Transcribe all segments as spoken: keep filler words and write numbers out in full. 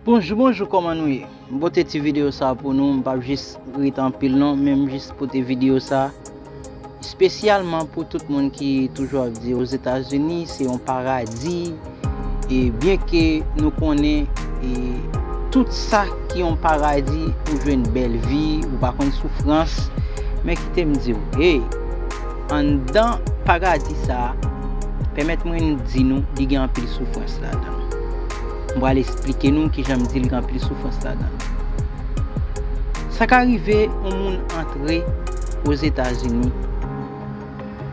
Bonjou, bonjou, kòman nou ye? M pote ti videyo sa pou nou, m p ap jis rete anpil non, men m jis pote videyo sa espesyalman pou tout moun ki toujou ap di Ozetazini se yon paradi, e byen ke nou konnen, e tout sa ki yon paradi, ou jwenn bèl vi, ou pa konn soufrans, men kite m di w, hey, anndan paradi sa a, pèmèt mwen di nou, li gen anpil soufrans ladan l. M pral esplike nou kijan m di l gen anpil soufrans ladan l. Sa ka rive yon moun antre Ozetazini,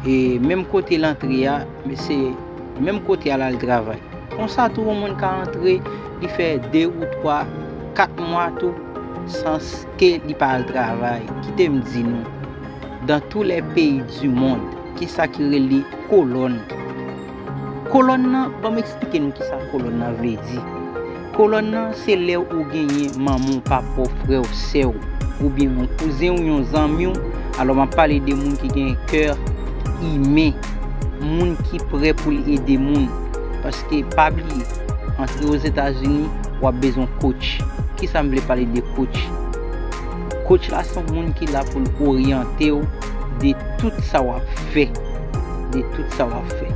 e menm kote l antre a, men se menm kote a l al travay. Konsa tou, yon moun ka antre, li fè de ou twa, kat mwa tou, san ke li pa al travay. Kite m di nou, dans tous les pays du monde, kisa ki rele kolòn? Kolòn nan, ban m eksplike nou kisa kolòn nan vle di. Kolòn nan, se lè ou genyen manman w, papa w, frè w, sè w, oubyen yon kouzen w, yon zanmi w. Alò, m ap pale de moun ki gen kè imen, moun ki prè pou l ede moun. Paske, pa bliye, antre Ozetazini, w ap bezwen coach. Kisa m vle pale de coach? Coach la se yon moun ki la pou l oryante w de tout sa w ap fè. De tout sa w ap fè.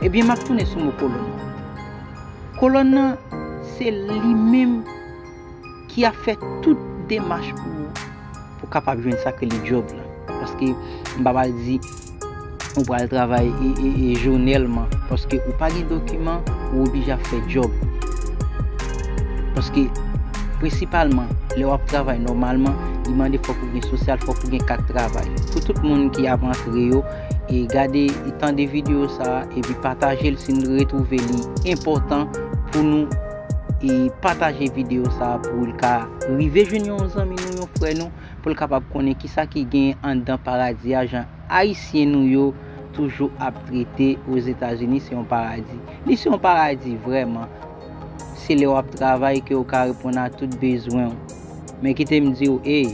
Ebyen, m ap tounen sou mo kolòn nan. Kolòn nan, se li menm ki ap fè tout demach pou ou, pou w kapab jwenn sa ke li djòb la. Paske m pa pral di ou pral travay e, e, e jounèlman, paske ou pa gen dokiman, ou oblije ap fè djòb. Paske, prensipalman, lè w ap travay nòmalman, li mande fòk ou gen sosyal, fòk ou gen kat travay. Pou tout moun ki ap antre yo, e gade, e tande videyo sa a, epi pataje l si n retwouve li enpòtan pou nou, e pataje videyo sa a pou l ka rive jwenn yon zanmi nou, yon frè nou, pou l kapab konnen kisa ki gen anndan paradi a, jan Ayisyen nou yo toujou ap trete Ozetazini se yon paradi. Li se yon paradi vrèman. Se lè w ap travay ke w ka reponn a tout bezwen w. Men kite m di w, ey,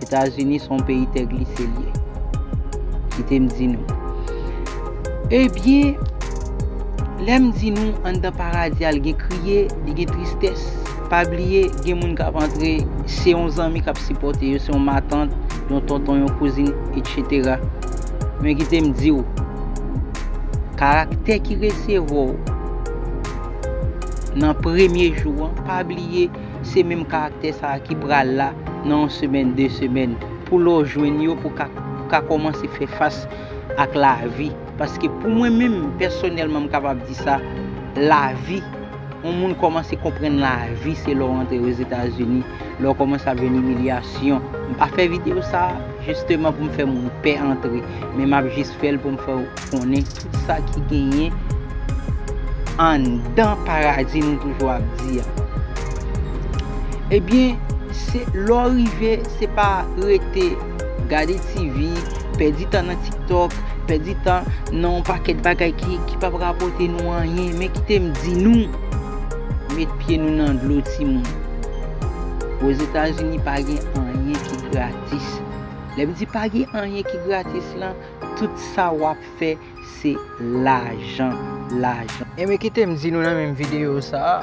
Etazini se yon peyi tè glise l ye. Kite m di nou. Ebyen, lè m di nou anndan paradi a, l gen kriye, li gen tristès. Pa bliye, gen moun k ap antre, se yon zanmi k ap sipòte yo, se yon matant, yon tonton, yon kouzin, etsetera. Men kite m di w, karaktè ki resevwa w nan premye jou an, pa bliye, se menm karaktè sa a ki pral la nan yon semèn, de semèn. Pou lè w jwenn yo, pou ka, pou ka kòmanse fè fas ak lavi. Paske pou mwen menm, pèsonèlman, m kapab di sa, lavi, yon moun kòmanse konprann lavi, se lè w antre Ozetazini, lè w kòmanse ap jwenn imilyasyon. M pa fè videyo sa a, jisteman, pou m fè moun pè antre, men m ap jis fè l pou m fè w konnen tout sa ki genyen anndan paradi nou toujou ap di a. Ebyen, se lè w rive, se pa rete gade T V, pèdi tan nan TikTok, pèdi tan nan yon pakèt bagay ki, ki p ap rapòte nou anyen. Men kite m di nou, met pye nou nan dlo, timoun. Ozetazini pa gen anyen ki gratis. Lè m di pa gen anyen ki gratis lan, tout sa w ap fè, se lajan, lajan. Ebyen, kite m di nou nan menm videyo sa a,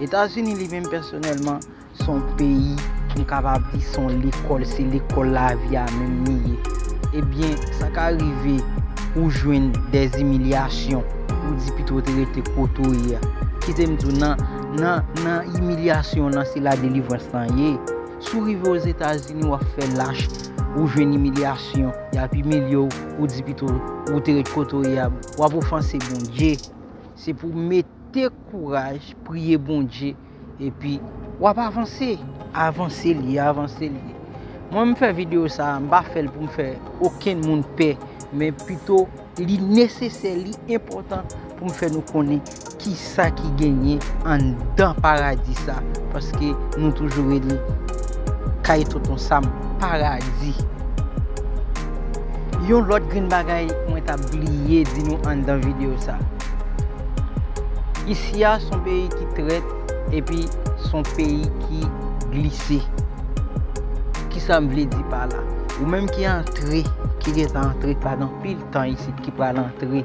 Etazini li menm pèsonèlman, se yon peyi, m kapab di se yon lekòl, se lekòl lavi a menm li ye. Ebyen, sa ka rive ou jwenn dè imilyasyon, ou di pito w te rete kote w ye a. Kite m di w, nan, nan, nan imilyasyon nan, se la delivrans lan ye. Si w rive Ozetazini, w ap fè lach, ou jwenn imilyasyon, y ap imilye w, ou di pito ou te ret kote w ye a, w ap ofanse Bondye. Se pou w mete kouraj, priye Bondye, epi w ap avanse. Avanse l ye, avanse l ye. Mwen, m fè videyo sa a, m pa fè l pou m fè okenn moun pè, men pito li nesesè, li enpòtan pou m fè nou konnen kisa ki genyen anndan paradi sa, paske nou toujou rele kay Tonton Sam paradi. Yon lòt grenn bagay mwen t ap bliye di nou anndan videyo sa. Isi a se yon peyi ki trèt, epi se yon peyi ki glise. Kisa m vle di pa la? Ou menm ki antre, ki gentan antre pa nan pil tan isit, ki pral antre,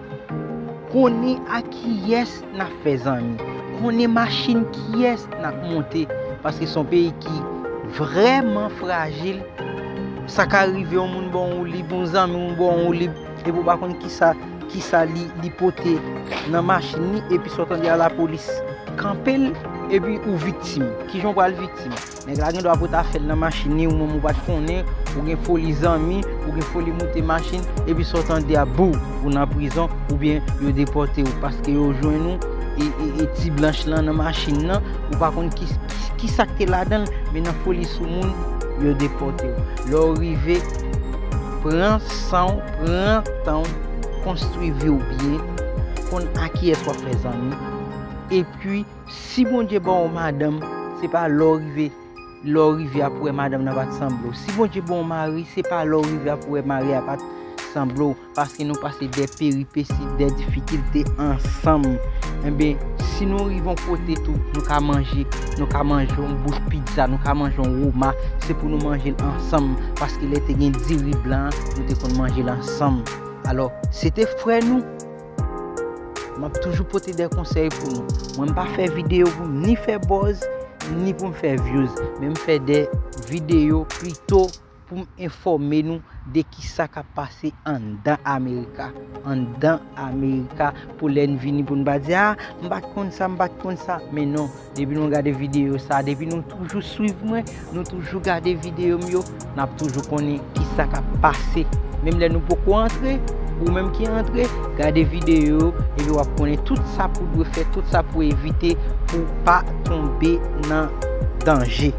konnen a kiyès n ap fè zanmi. konnen machin kiyès n ap monte, paske se yon peyi ki vrèman frajil. Sa ka rive yon moun ba w woulib, yon zanmi w ba w woulib, epi w pa konn kisa, kisa li, li pote nan machin li, epi sa w tande a lapolis kanpe l, epi ou viktim. Kijan w pral viktim? Nèg la gen dwa pote afè l nan machin li, ou menm ou pa t konnen, ou gen foli zanmi, ou gen foli moute machin, epi sa w tande a, bou, ou nan prizon, oubyen yo depòte w, paske yo jwenn ou, e, e, e ti blanch lan nan machin nan, ou pa konn ki, ki, ki sa k te ladan l, men nan foli sou moun, yo depòte w. Lè w rive, pran san w, pran tan w, konstwi vi w byen, konn a kiyès w ap fè zanmi, epi, si Bondye ba w madanm, se pa lè w rive, lè w rive ap wè madanm nan pa t sanble w. Si Bondye ba w mari, se pa lè w rive ap wè mari a pa t sanble w, paske nou pase de peripesi, de difikilte ansanm. Enben, si nou rive yon kote tou, nou ka manje, nou ka manje yon bout pizza, nou ka manje yon woma, se pou nou manje l ansanm, paske lè te gen diri blan an, nou te konn manje l ansanm. Alò, se te frè nou. M ap toujou pote de konsèy pou nou. Mwen, m pa fè videyo pou m ni fè buzz, ni pou m fè views, men m fè de videyo pito pou m enfòme nou de kisa k ap pase anndan Amerika. Anndan Amerika, pou lè n vini pou n pa di, "Ah, m pa t konn sa, m pa t konn sa." Men non, depi nou gade videyo sa, depi nou toujou swiv mwen, nou toujou gade videyo m yo, n ap toujou konnen kisa k ap pase. Menm lè nou poko antre, ou menm ki antre, gade videyo yo, epi w ap konnen tout sa pou dwe fè, tout sa pou evite, pou pa tonbe nan danje.